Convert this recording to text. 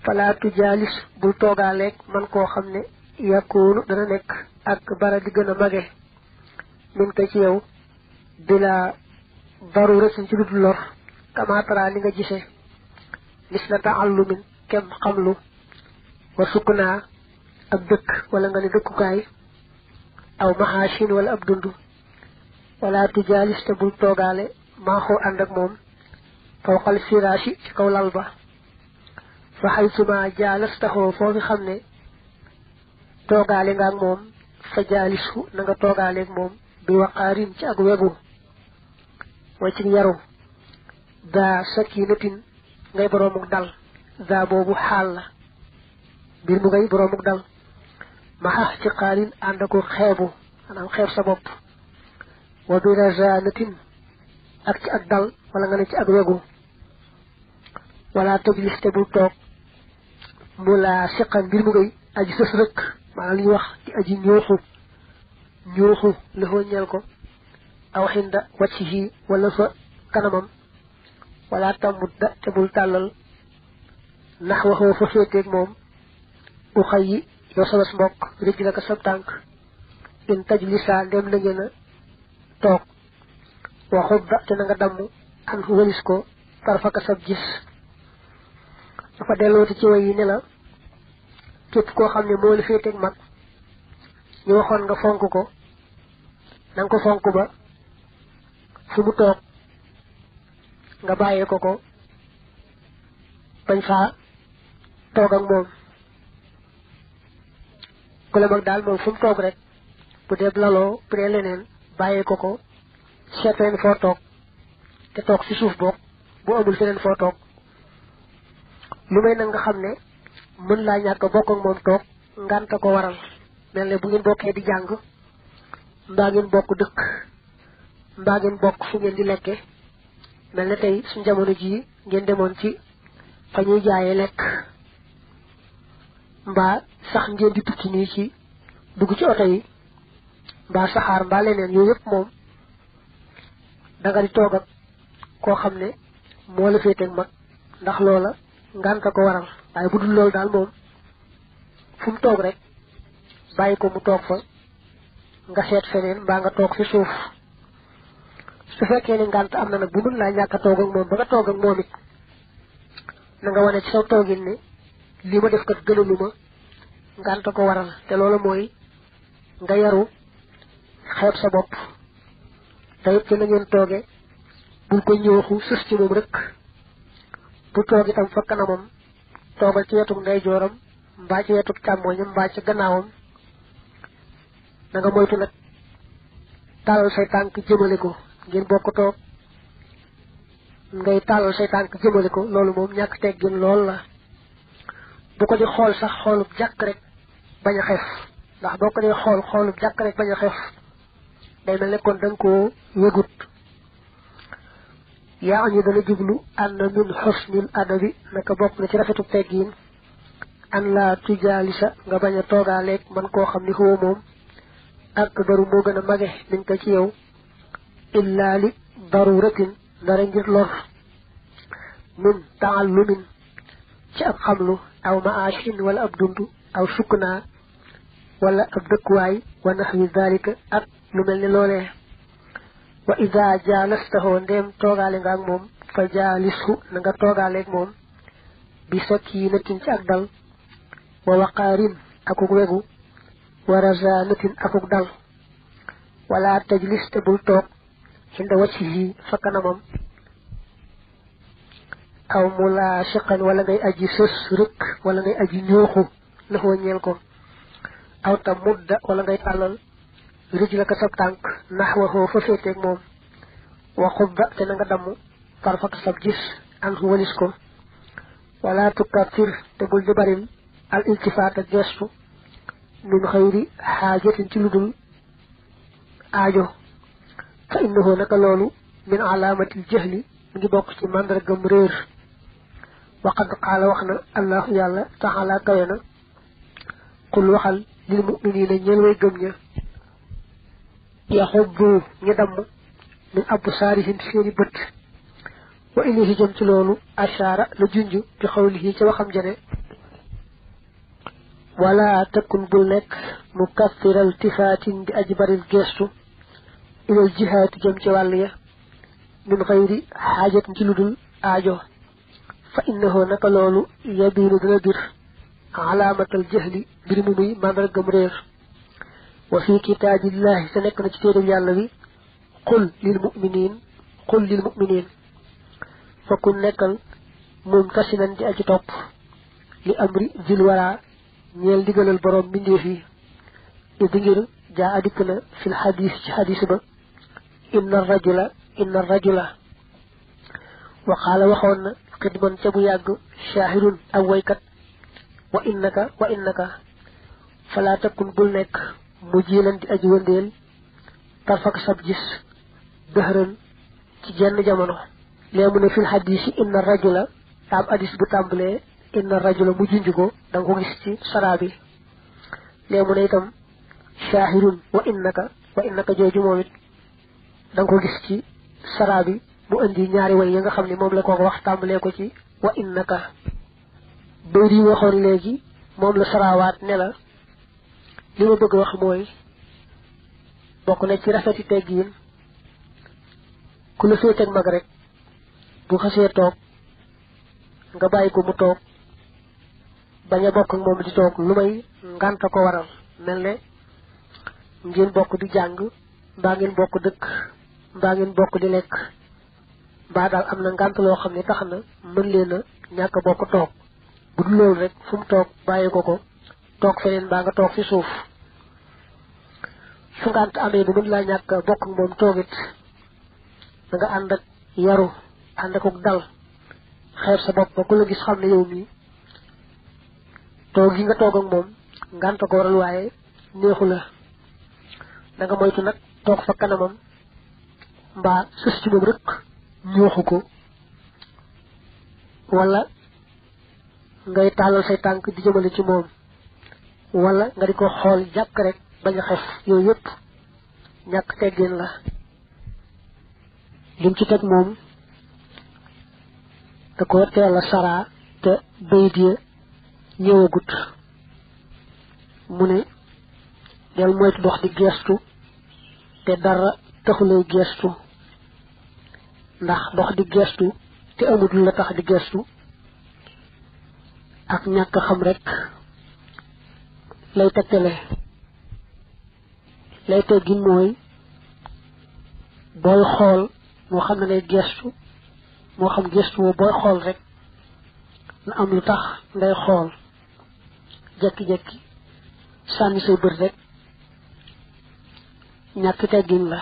fala tujalis bul toogaaleeg man koo xam ne yakunu dana nekk ak bara di gën a mage min ko ci yow bila darura ci dudul lor kama tara li nga gisee misla ta'allumin kem xamlu wa sukuna ab dëkk wala nga ne dëkkukaay aw mahashin wala ab dundu wala tujalis te bul toogaale maaxoo ànd ak moom fawqal firaashi ci kaw lal ba fa haytuma jalastahu foofi xam ne toogaale nga ak moom fa jaalisu na nga toogaale ak moom bi waqaarin ci ak wegu mooy ci yaru daa sakinatin ngay boroomuk dal daa boobu xaal la mbir mu ngay boroomuk dal maxa ci xaalin ànd ako xeebu maanaam xeeb sa bopp wa bi razanatin ak ci ak dal wala nga ne ci ak wegu wala tajlis te bul toog mu laa siqan mbir mu ngay aji sës rëkk maanaam li ñuy wax ci aji ñooxu lëfoo ñeel ko aw xinda waccihi wala fa kanamam wala tamudda te bul tàllal nax waxoo fa féeteeg moom u xay yi yow sabas mbokk rëj la ko sab tànk in tajlisa ndem na ngeen a toog waxudda te na nga damm an walis ko tarfaka sab gis dafa dellooti ci way yi ne la képp koo xam ne moo la féeteeg mag ñu waxoon nga fonk ko na nga ko fonk ba fu mu toog nga bàyyee ko bañ faa toog ak moom ku la mag daal moom fu mu toog rek bu dee laloo bu dee leneen bàyyee ko seet feneen foo toog te toog ci suuf boog bu amul feneen foo toog lu may nag nga xam ne mën laa ñàkk bokk ak moom toog ngànta ko waral mel ne bu ngeen bokkee di jàng mbaa ngeen bokk dëkk mbaa ngeen bokk fu ngeen di lekke mel ne tey suñ jamono jii ngeen demoon ci fa ñuy jaayee lekk mbaa sax ngeen di tukki nii ci dugg ci oto yi mbaa saxaar mbaa leneen yooyu yëpp moom danga di toog ak koo xam ne moo la féeteeg mag ndax loola ngànta ko waral waaye bu dul loolu daal moom fu mu toog rek bàyyi ko mu toog fa nga seet feneen mbaa nga toog fi suuf su fekkee ne ngànt am na nag bu mën laa ñàkk a toog ak moom ba nga toog ak moom it na nga wane ci saw toogin ne li ma def kat gënalu ma ngànta ko waral te loolu mooy nga yaru xeeb sa bopp te it ci na ngeen tooge bul ko ñëwaxu sës ci moom rek bu toog itam fa kanamam toogal ci wetuk ndeyjooram mbaa ci wetuk càmmooñam mbaa ci gannaawam na nga moytu nag tàllal say tànk jëmale ko ngeen bokk toog ngay tàllal say tànk jëmale ko loolu moom ñàkk teggin lool la bu ko di xool sax xoolub jàkk rek bañ a xef ndax boo ko di xool xoolub jàkk rek bañ a xef day mel ne kon da nga koo yëgut yaa ñu dana jublu ànd min xusnil adabi naka bokk na ci rafetu teggiin an la tujaalisa nga bañ a toogaaleeg man koo xam ni xoo moom ak baru moo gën a mage min ko ci yow illaa li daruratin dara ngir lor min taallumin ci ab xamlu aw maashin wala ab dund aw sukna wala ab dëkkuwaay wa naxwi dalika ak lu mel ni loolee wa ida jaalastahu ndéem toogaale nga ak moom fa jaalishu na nga toogaaleeg moom bi sakinatin ci ak dal wa waqaarin akuk wegu wa razanatin akuk dal wala tajlis te bul toog xinda waccihi fa kanamam aw mulaashiqan wala ngay aji sës rëkk wala ngay aji ñooxu laxoo ñeel ko aw ta mudda wala ngay tàllal rij la ka sab tànk naxwaxoo fa féeteeg moom wa xubba te na nga damm farfaka sab gis an walis ko wala tukaffir te bul di baril al iltifaata gestu min xayri xaajatin ci ludul aajo fa innahu naka loolu min alaamatil jahli mi ngi bokk ci màndargam réer waqad qaala wax na allahu yàlla taxala kawe na qul waxal lil muminina ñeel way gëm ña yaxubbu ñu damm min absaarihim seeni bët wa ilayhi jëm ci loolu ashaara la junj bi xawlihi ca waxam jane wala takun bul nekk mu kaffiral tifaatin di aji baril geestu ilal jihaati jëm ci wàll ya min xayri xaajatin ci ludul aajo fa innahu naka loolu yabiinu dana bir alaamatal jahli mbir mu muy màndargam réer wa fi kitaabillahi sa nekk na ci téereb yàlla wi qul lil muminin fa ku nekkal moom tasinan di aji topp li amri jil wara ñeel digalal borom mbindeef yi idi ngir jaa adikk na fil xadis ci xadis ba inna rajula wa qaala waxoon na xidman ca bu yàgg shaahirun ak waykat wa innaka falaa takkun bul nekk mu jiilan di aji wëndeel tarfak sab gis dëhëran ci jenn jamono lee mu ne fil xadis yi inna rajula taam hadis bu tàmbalee inna rajula mu junj ko da nga ko gis ci saraa bi lee mu ne itam shaahirun wa innaka jooju moom it da nga ko gis ci saraa bi mu indi ñaari way ya nga xam ne moom la ko wax tàmbalee ko ci wa innaka bayt yi waxoon léegi moom la saraawaat ne la li ma bëgg wax mooy bokk na ci rafeti teggiin ku la féeteeg mag rek bu xasee toog nga bàyyi ko mu toog bañ a bokk ak moom di toog lu may ngànta ko waral mel ne ngeen bokk di jàng mbaa ngeen bokk dëkk mbaa ngeen bokk di lekk mbaa daal am na ngànt loo xam ne tax na mën leen a ñàkk bokk toog bu dul loolu rek fu mu toog bàyyi ko toog feneen mbaa nga toog fi suuf fu ngànt amee bu mën laa ñàkk bokk ak moom toogit da nga ànd ak yaru ànd ak dal xeeb sa bopp ba ku la gis xam ne yow mii toog gi nga toog ak moom ngànt ko waral waaye neexu la da nga moytu nag toog fa kanamam mbaa sës ci moom rek ñooxu ko wala ngay tàllal say tànk di jëmale ci moom wala nga di ko xool jàkk rek bañ a xef yooyu yëpp ñàkk teggin la lim ci teg moom da ko teel a saraa te bayit ya ñëwagut mu ne del moytu dox di geestu te dara taxulay geestu ndax dox di geestu te amul lu la tax di geestu ak ñàkk xam rek lay tegtale lay teggin mooy booy xool moo xam ne ngay geestu moo xam geestu woo booy xool rek na am lu tax ngay xool jekki-jekki sànni say bët rek ñàkk teggin la